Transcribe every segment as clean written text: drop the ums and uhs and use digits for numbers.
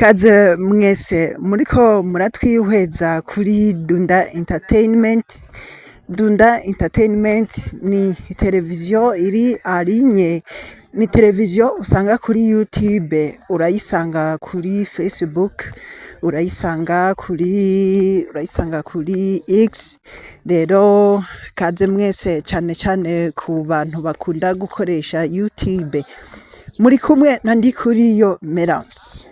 Kaze mwese muriko muratwihweza kuri Dunda Entertainment. Dunda Entertainment ni televiziyo iri arinye, ni televiziyo usanga kuri YouTube, urayisanga kuri Facebook, urayisanga kuri X. Rero kaze mwese, cane cane ku bantu bakunda gukoresha YouTube. Muri kumwe na Ndikuriyo Merance.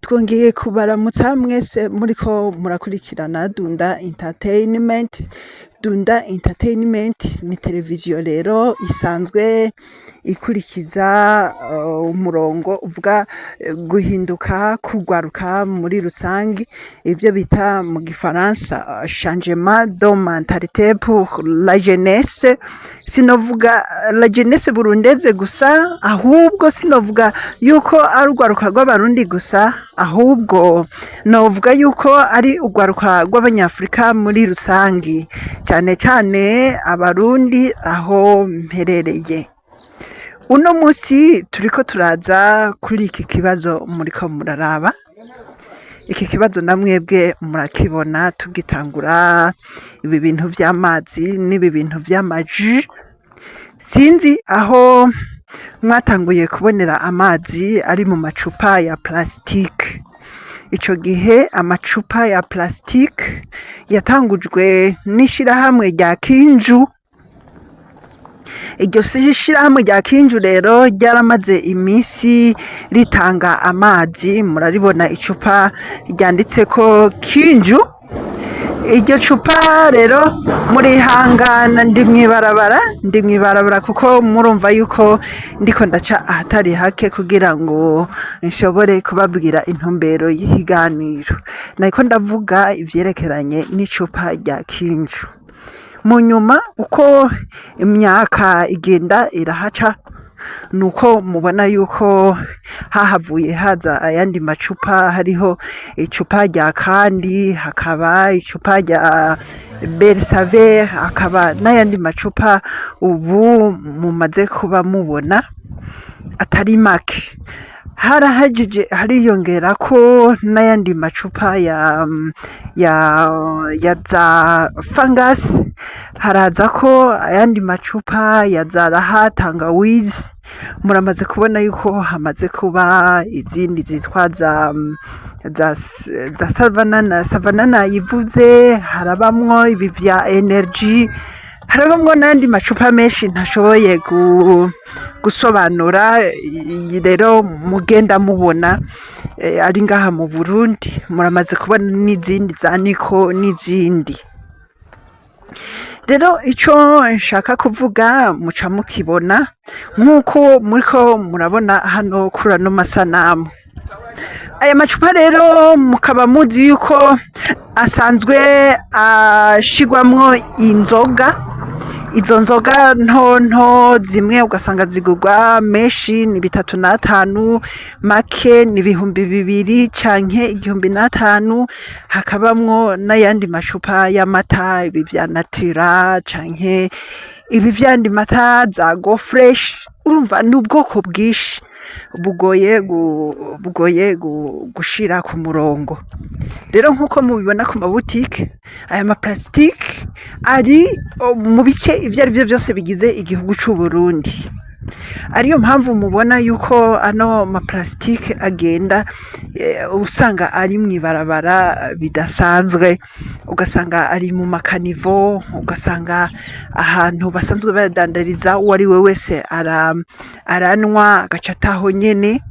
Twongeye kubaramutsa mwese muriko murakurikirana Dunda Entertainment. Dunda Entertainment ni televiziyo rero isanzwe ikurikiza umurongo uvuga guhinduka kugwaruka muri rusangi, ivyo bita mu gifaransa changement de mentalité pour la jeunesse. Sinovuga la jeunesse burundeze gusa, ahubwo sinovuga yuko ari urwaruka rw'Abarundi gusa, ahubwo novuga yuko ari urwaruka rw'Abanyafurika muri rusangi, cane cane Abarundi aho mperereye. Uno musi turiko turaza kuri iki kibazo muriko muraraba. Iki kibazo namwebwe murakibona tugitangura ibi bintu vy'amazi n'ibi bintu vy'amaji. Sinzi aho mwatanguye kubonera amazi ari mu macupa ya plastique. Ico gihe amacupa ya plastique yatangujwe n'ishirahamwe rya Kinju. Iryo shirahamwe rya Kinju rero ryaramaze imisi ritanga amazi, muraribona icupa ryanditseko Kinju. Iryo cupa rero, murihangana, ndi mw'ibarabara, ndi mw'ibarabara kuko murumva yuko ndiko ndaca ahatari hake kugira ngo nshobore kubabwira intumbero y'ikiganiro. Nariko ndavuga ivyerekeranye n'icupa rya Kinju. Mu nyuma, uko imyaka igenda irahaca, nuko mubona yuko hahavuye haza ayandi macupa. Hariho icupa rya Kandi, hakaba icupa rya Bersave, hakaba n'ayandi macupa ubu mumaze kuba mubona atari make. Harahajije hariyongerako n'ayandi macupa ya za Fangasi, harazako ayandi macupa ya za Raha Tangawizi. Muramaze kubona yuko hamaze kuba izindi zitwa za Savanana. Savanana nayivuze, harabamwo ibi vya Energy, harabamwo n'ayandi macupa menshi ntashoboye gusobanura. Rero mugenda mubona ari ngaha mu Burundi, muramaze kubona n'izindi za Niko n'izindi. Rero ico nshaka kuvuga muca mukibona nk'uko muriko murabona hano kuri ano masanamu. Aya macupa rero mukaba muzi yuko asanzwe ashigwamwo inzoga. Izo nzoga nto nto, zimwe ugasanga zigurwa menshi ni 3,5, make ni 2000 canke 1,500. Hakabamwo n'ayandi macupa y'amata, ibi vya Natura canke ibi vy'ayandi mata za Go Fresh. Urumva ni ubwoko bwinshi bugoye gushira ku murongo. Rero nk'uko mubibona ku mabutike, aya ma plastique ari mu bice ivyo arivyo vyose bigize igihugu c'Uburundi. Ariyo mpamvu mubona yuko ano ma plastique agenda usanga ari mw'ibarabara bidasanzwe, ugasanga ari mu ma caniveaux, ugasanga ahantu basanzwe bayadandariza, uwo ari we wese aranwa agaca ataho nyene.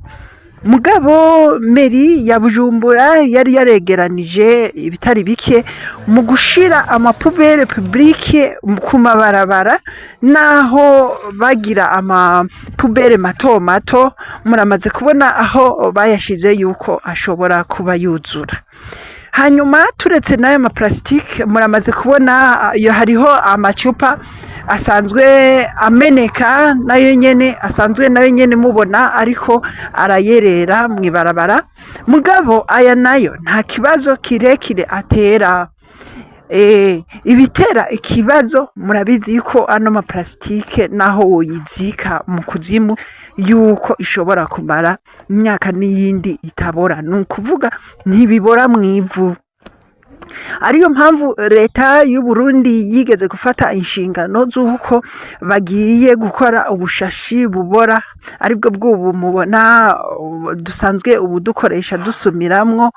Mugabo mairie ya Bujumbura yari yaregeranije ibitari bike mu gushira ama poubelles publiques ku mabarabara, naho bagira ama poubelles mato mato. Muramaze kubona aho bayashize yuko ashobora kuba yuzura. Hanyuma turetse n'ayo maparasitike, muramaze kubona iyo hariho amacupa asanzwe ameneka, nayo nyene asanzwe nayo nyene mubona ariko arayerera mw'ibarabara. Mugabo aya nayo nta kibazo kirekire atera. Ibitera ikibazo, murabizi yuko ano maparasitike naho woyizika mu kuzimu, yuko ishobora kumara imyaka n'iyindi itabora, ni ukuvuga ntibibora mw'ivu. Ariyo mpamvu leta y'Uburundi yigeze gufata inshingano z'uko bagiye gukora ubushashi bubora, aribwo bw'ubu mubona dusanzwe ubu dukoresha dusumiramwo,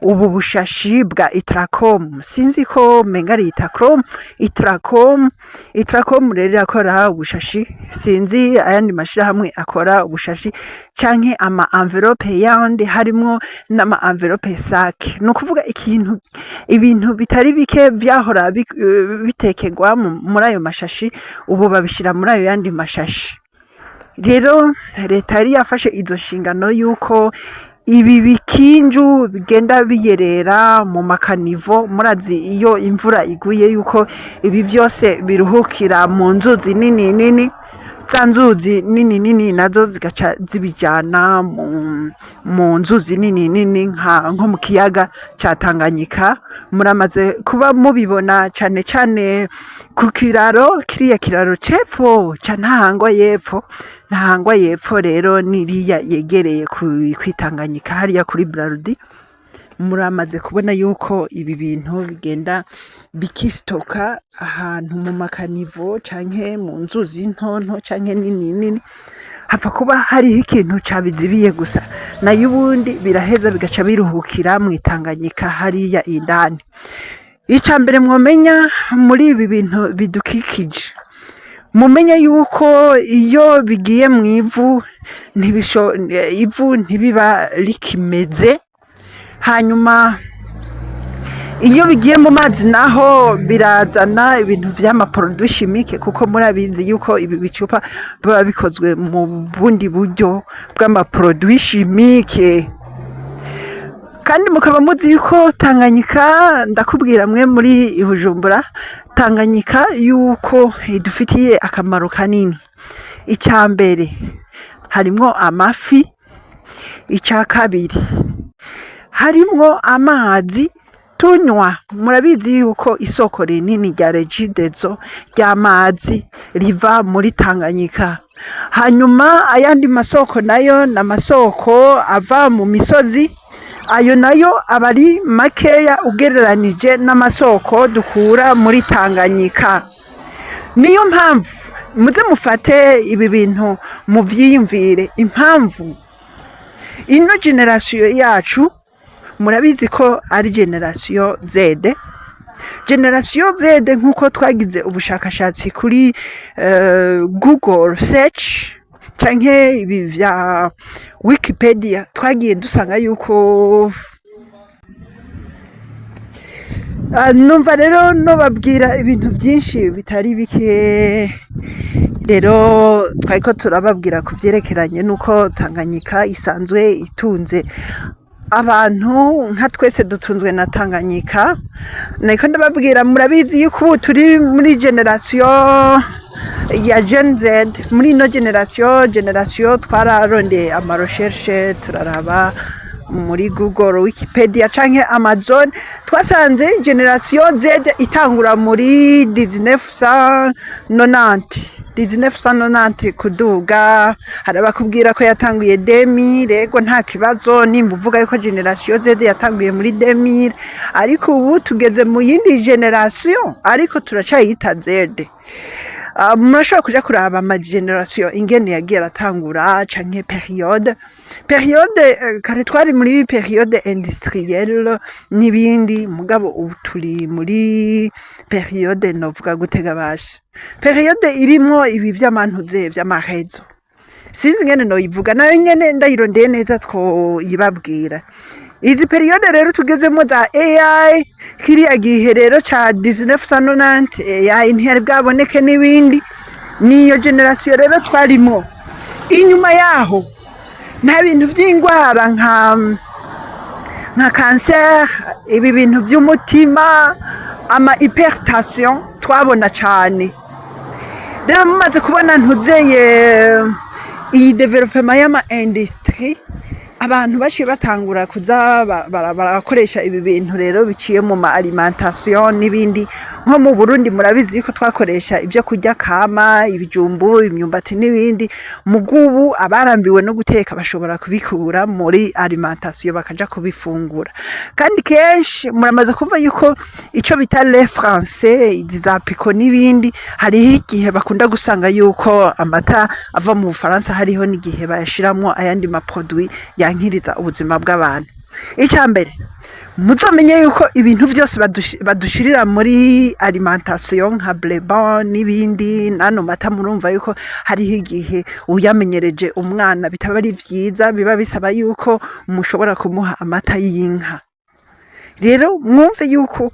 ubu bushashi bwa Itracom. Sinzi ko menga ari Itracom, Itracom. Itracom rero irakora ubushashi, sinzi ayandi mashirahamwe akora ubushashi canke ama enveloppe yandi, harimwo n'ama enveloppe sac. Ni ukuvuga ikintu, ibintu bitari bike vyahora bitekerwa muri ayo mashashi, ubu babishira muri ayo yandi mashashi. Rero leta yari yafashe izo nshingano yuko ibi bikinju bigenda biyerera mu ma caniveaux, murazi iyo imvura iguye yuko ibi vyose biruhukira mu nzuzi nini nini, za nzuzi nini nini nazo zigaca zibijana mu nzuzi nini nini nko mu kiyaga ca Tanganyika. Muramaze kuba mubibona cane cane ku kiraro, kiriya kiraro c'epfo ca Ntahangwa y'epfo. Ntahangwa y'epfo rero niriya yegereye kw'Itanganyika hariya kuri Brarudi. Muramaze kubona yuko ibi bintu bigenda bikisitoka ahantu mu ma caniveaux canke mu nzuzi ntonto canke nini nini, hapfa kuba hariho ikintu cabizibiye gusa, nayo ubundi biraheza bigaca biruhukira mw'Itanganyika hariya indani. Ica mbere mwomenya muri ibi bintu bidukikije, mumenye yuko iyo bigiye mw'ivu ivu ntibiba rikimeze. Hanyuma iyo bigiye mu mazi naho birazana ibintu vy'ama produits chimiques, kuko murabizi yuko ibi bicupa biba bikozwe mu bundi buryo bw'ama produits chimiques. Kandi mukaba muzi yuko Tanganyika, ndakubwira mwe muri Bujumbura, Tanganyika yuko idufitiye akamaro kanini. Ica mbere harimwo amafi, ica kabiri harimwo amazi tunywa. Murabizi yuko isoko rinini rya Regideso ry'amazi riva muri Tanganyika. Hanyuma ayandi masoko nayo ni amasoko ava mu misozi, ayo nayo aba ari makeya ugereranije n'amasoko dukura muri Tanganyika. Niyo mpamvu muze mufate ibi bintu muvyiyumvire, impamvu ino génération yacu, murabizi ko ari génération Z. Génération Z, nk'uko twagize ubushakashatsi kuri Google search canke ibi vya Wikipedia, twagiye dusanga yuko numva rero nobabwira ibintu byinshi bitari bike. Rero twariko turababwira ku vyerekeranye n'uko Tanganyika isanzwe itunze abantu, nka twese dutunzwe na Tanganyika. Nariko ndababwira, murabizi yuko ubu turi muri génération ya Gen Z. Muri ino génération twararondeye ama recherches, turaraba muri Google, Wikipedia canke Amazon, twasanze génération Z itangura muri 1990, 1990 kuduga. Hari abakubwira ko yatanguye 2000. Rego nta kibazo nimba uvuga yuko génération Z yatanguye muri 2000, ariko ubu tugeze mu yindi génération, ariko turacayita Z. Murashobora kuja kuraba ama génération ingene yagiye aratangura canke période. Kare twari muri période industrielle n'ibindi, mugabo ubu turi muri période, novuga gutega basha, période irimwo ibi vy'amantuze vy'ama réseaux. Sinzi ingene noyivuga, nayo nyene ndayirondeye neza twoyibabwira. Izi période rero tugezemo za AI, kiriya gihe rero ca 1990 AI ntiyari bwaboneke n'ibindi. Niyo génération rero twarimo. Inyuma yaho nta bintu vy'ingwara nka Nka kanseri, ibi bintu by'umutima, ama hypertension twabona cyane. Rero mumaze kubona ntuzeye iyi développement y'ama industrie, abantu baciye batangura kuza barakoresha ibi bintu rero biciye mu ma alimentation n'ibindi. Nko mu Burundi murabizi yuko twakoresha ibyo kurya kama, ibijumbu, imyumbati n'ibindi. Mugubu abarambiwe no guteka bashobora kubikura muri alimentation bakaja kubifungura. Kandi kenshi muramaze kumva yuko ico bita lait français, izi za Piko n'ibindi, hariho igihe bakunda gusanga yuko amata ava mu Bufaransa hariho n'igihe bayashiramwo ayandi ma produit yankiriza ubuzima bw'abantu. Icya mbere, muzomenye yuko ibintu byose badushirira muri alimentation nka Blue Band n'ibindi, n'ano mata, murumva yuko hariho igihe uyamenyereje umwana bitaba ari vyiza, biba bisaba yuko mushobora kumuha amata y'inka. Rero mwumve yuko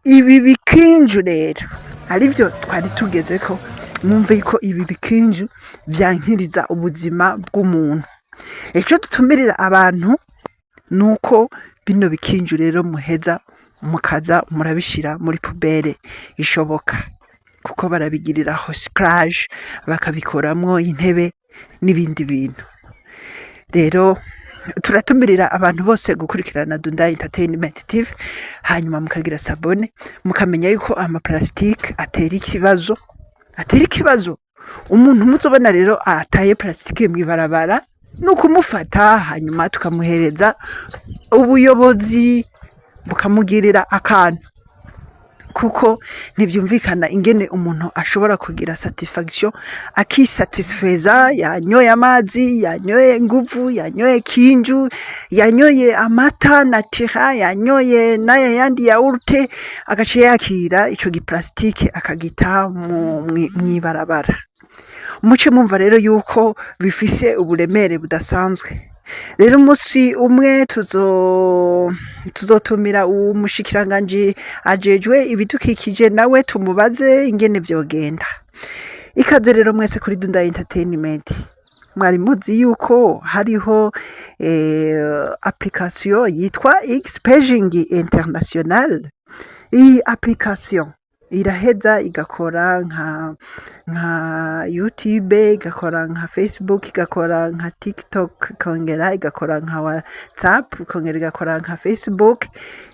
ibi bikinju rero arivyo twari tugezeko. Mwumve yuko ibi bikinju vyankiriza ubuzima bw'umuntu. Ico dutumirira abantu nuko bino bikinju rero muheza mukaza murabishira muri poubelle ishoboka, kuko barabigirira recyclage, bakabikoramwo intebe n'ibindi bintu. Rero turatumirira abantu bose gukurikirana Dunda Entertainment TV, hanyuma mukagira s'abonner, mukamenya yuko ama plastique atera ikibazo, atera ikibazo. Umuntu muzobona rero ataye plastique mw'ibarabara ni ukumufata, hanyuma tukamuhereza ubuyobozi bukamugirira akantu, kuko ntivyumvikana ingene umuntu ashobora kugira satisfaction, akisatisfeza, yanyoye amazi, yanyoye nguvu, yanyoye kinju, yanyoye amata natura, yanyoye n'aya yandi yaourt, agaca yakira ico gi plastique akagita mw'ibarabara. Muce mwumva rero yuko bifise uburemere budasanzwe. Rero umunsi umwe tuzotumira umushikiranganji ajejwe ibidukikije, nawe tumubaze ingene vyogenda. Ikaze rero mwese kuri Dunda Entertainment. Mwari muzi yuko hariho application yitwa Xpaging International? Iyi application iraheza igakora nka YouTube, igakora nka Facebook, igakora nka TikTok, ikongera igakora nka WhatsApp, ikongera igakora nka Facebook.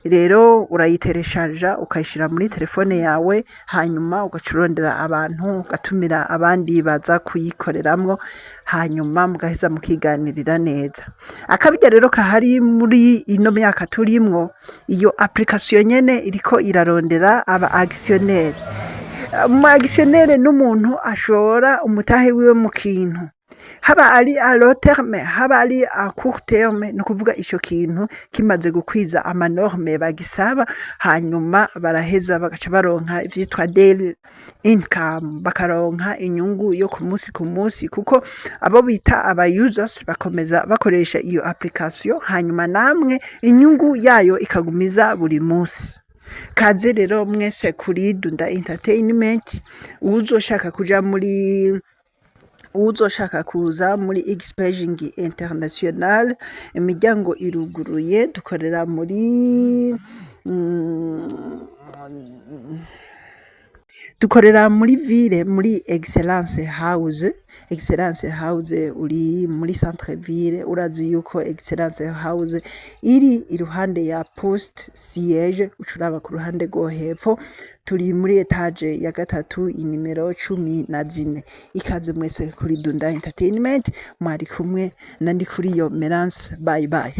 Rero urayitereshaja ukayishira muri telefone yawe, hanyuma ugaca urondera abantu, ugatumira abandi baza kuyikoreramwo, hanyuma mugaheza mukiganirira neza. Akabirya rero kahari muri ino myaka turimwo, iyo application nyene iriko irarondera aba actionnaire. Umu actionnaire n'umuntu ashora umutahe wiwe mu kintu, haba ari à long terme, haba ari à court terme. Ni ukuvuga ico kintu kimaze gukwiza ama normes bagisaba, hanyuma baraheza bagaca baronka ivyitwa daily income, bakaronka inyungu yo ku munsi ku munsi, kuko abo bita aba users bakomeza bakoresha iyo application, hanyuma namwe inyungu yayo ikagumiza buri munsi. Kaze rero mwese kuri Dunda Entertainment. Uwuzoshaka kuja muri, uwuzoshaka kuza muri Xpaging International, imiryango iruguruye. Dukorera muri ville, muri Excellence House. Excellence House uri muri centre ville, urazi yuko Excellence House iri iruhande ya poste siège, uca uraba ku ruhande rwo hepfo, turi muri étage ya gatatu, inimero 14. Ikaze mwese kuri Dunda Entertainment. Mwari kumwe na Ndikuriyo Merance. Bye bye.